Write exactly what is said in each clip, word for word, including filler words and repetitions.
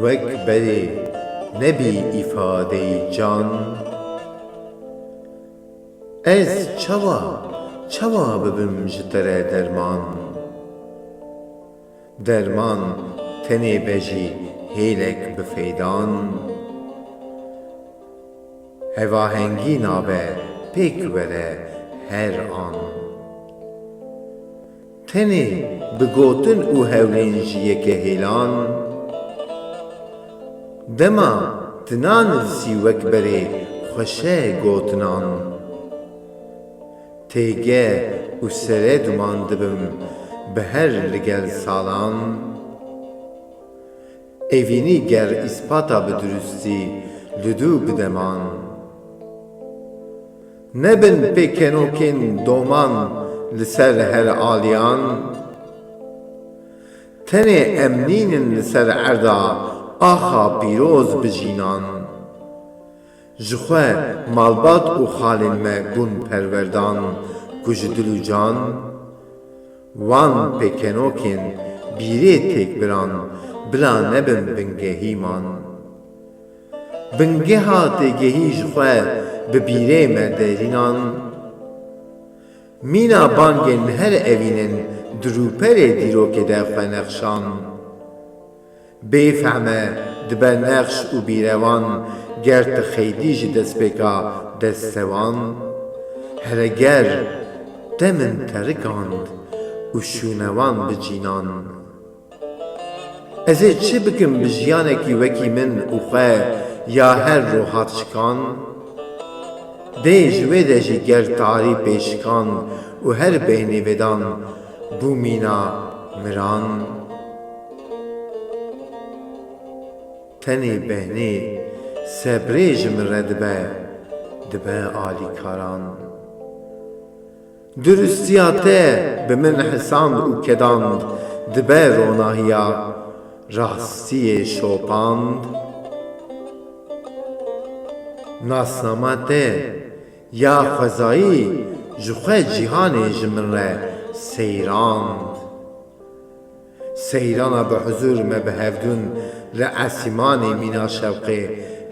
Wek berê nebî îfadeyî can. Ez çawa, çawa bibim ji te re derman? Derman tenê be jî hêlek bi feydan. Hevahengî nabe pêk were her an. Tenê bi gotin û hewlên ji yeke hêlan. Dema tu nanivîsî wek berê xweşe gotinan. Têgeh û sereduman dibim bi her li gel salan. Evînî ger îspata bi durustî li dû bideman. Nebin pêkenokên doman li ser her aliyan. Tenê em nînin li ser erda axa pîroz bijînan. Ji xwe malbat û xalên me bûn perwerdan ku ji dil û can. Wan pêkenokên bîrê têk biran bila nebin bingehî man. Bingeha têgehî ji xwe bi bîrê me derînan. Mîna bangên her evînin di rûperê dîrokê de xwe nexşan. Bêfehme dibe nexş û bîrewan ger tu xeydî ji destpêka destewan. Here ger te min terikand û şûnewan bi cînan. Ez ê çi bikim bi jiyanekî wekî min û xwe ya her ro hat şikan? Dê ji wê de jî ger tarî pê şikan û her behnê vêdan bû mîna miran. Tenê behnê sebrê ji min re dibe, dibe alîkaran. Duristiya te bi min hisand û kedand, dibe ronahiya rastiyê şopand. Nasnama te ya xwezayî ji xwe cîhanê ji min re seyrand. Seyrana bi huzûr me bi hevdûn li esîmanê mîna şewqê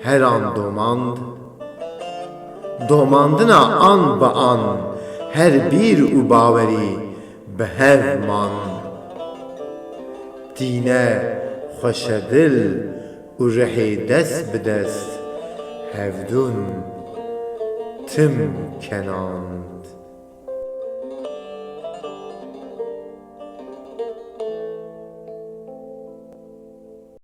her an domand. Domandina an bi an her bîr û bawerî bi hev man. Tîne xweşedil û rihê dest bi dest hevdûn tim kenand.